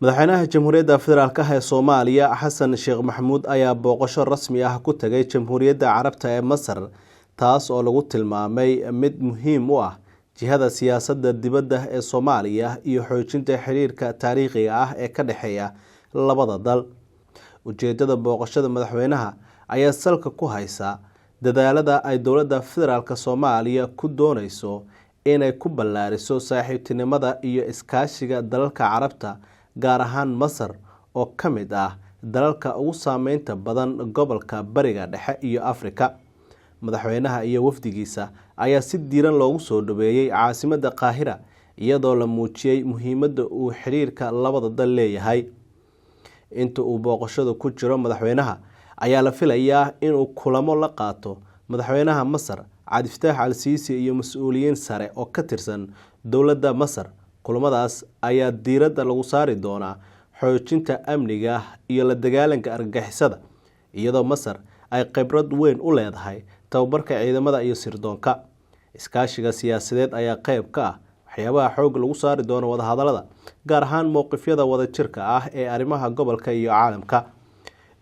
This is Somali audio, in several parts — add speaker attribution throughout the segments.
Speaker 1: Madaxweynaha Jamhuuriyadda Federaalk ah ee Soomaaliya Xasan Sheekh Maxamuud ayaa booqasho rasmi ah ku tagay Jamhuuriyadda Carabta ee Masar, taas oo lagu tilmaamay mid muhiim u ah jihada siyaasadda dibadda ee Soomaaliya iyo xoojinta xiriirka taariikhiga ah ee ka dhexeeya labada dal. Ujeedada booqashada madaxweynaha ayaa salka ku haysa dadaalada ay dowladda federaalk Soomaaliya ku dooneyso inay ku ballaariso saaxiibtinimada iyo iskaashiga dalalka Carabta, gaar ahaan Masar oo ka mid ah dalalka ugu saameynta badan gobolka Bariga Dhexe iyo Afrika. Madaxweynaha iyo wafdigiisa ayaa si diiran loogu soo dhaweeyay caasimadda Qaahira, iyadoo la muujiyay muhiimadda uu xiriirka labada dal leeyahay. Inta uu booqashada ku jiro, madaxweynaha ayaa la filayaa inuu kulamo la qaato madaxweynaha Masar Cabdifataax Al Siisi iyo mas-uuliyiin sare oo ka tirsan dowladda Masar. Kulamadaas ayaa diiradda lagu saari doonaa xoojinta amniga iyo la dagaalanka argagixisada, iyadoo Masar ay khibrad weyn u leedahay tababarka ciidamada iyo sirdoonka. Iskaashiga siyaasadeed ayaa qayb ka ah waxyaabaha xoog lagu saari doono wadahadalada, gaar ahaan mowqifyada wadajirka ah ee arrimaha gobolka iyo caalamka.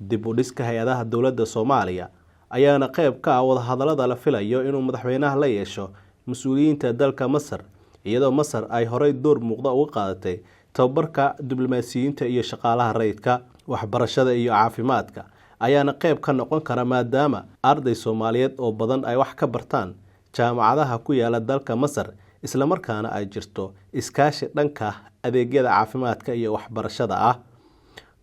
Speaker 1: Dib u dhiska hay-adaha dowladda Soomaaliya ayaana qayb ka ah wadahadalada la filayo inuu madaxweynaha la yeesho mas-uuliyiinta dalka Masar, iyadoo Masar ay horey door muuqda uga qaadatay tababarka diblomaasiyiinta iyo shaqaalaha rayidka. Waxbarashada iyo caafimaadka ayaana qayb ka noqon kara, maadaama arday Soomaaliyeed oo badan ay wax ka bartaan jaamacadaha ku yaala dalka Masar, islamarkaana ay jirto iskaashi dhanka adeegyada caafimaadka iyo waxbarashada ah.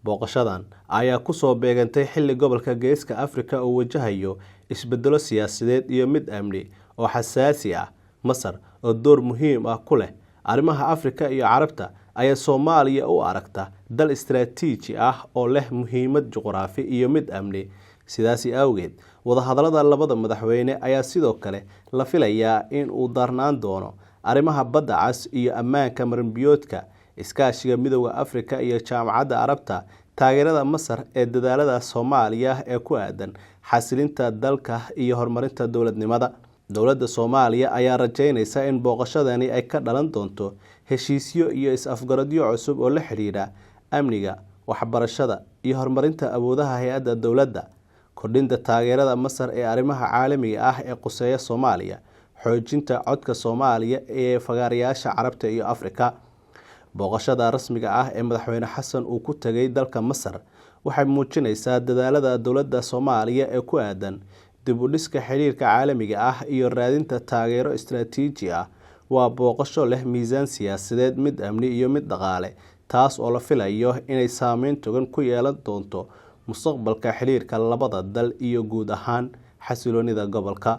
Speaker 1: Booqashadan ayaa kusoo beegantay xilli gobolka Geeska Afrika uu wajahayo isbedelo siyaasadeed iyo mid amni oo xasaasi ah. Masar oo door muhiim ah ku leh arrimaha Afrika iyo Carabta ayaa Soomaaliya u aragta dal istaraatiiji ah oo leh muhiimad juqraafi iyo mid amni. Sidaasi awgeed, wadahadalada labada madaxweyne ayaa sidoo kale la filayaa in uu daarnaan doono arrimaha Badda Cas iyo ammaanka marinbiyoodka, iskaashiga Midowda Afrika iyo Jaamacadda Carabta, taageerada Masar ee dadaalada Soomaaliya ee ku aadan xasilinta dalka iyo horumarinta dowladnimada. Dowladda Soomaaliya ayaa rajeynaysa in booqashadani ay ka dhalan doonto heshiisyo iyo is-afgaradyo cusub oo la xiriira amniga, waxbarashada iyo horumarinta awoodaha hay-adda dowladda, kordhinta taageerada Masar ee arrimaha caalamiga ah ee quseeya Soomaaliya, xoojinta codka Soomaaliya ee fagaarayaasha Carabta iyo Afrika. Booqashada rasmiga ah ee madaxweyne Xasan uu ku tagay dalka Masar waxay muujinaysaa dadaalada dowladda Soomaaliya ee ku aadan dib u dhiska xiriirka caalamiga ah iyo raadinta taageero istaraatiiji ah. Waa booqasho leh miisaan siyaasadeed, mid amni iyo mid dhaqaale, taas oo la filayo inay saameyn togan ku yeelan doonto mustaqbalka xiriirka labada dal iyo guud ahaan xasiloonida gobolka.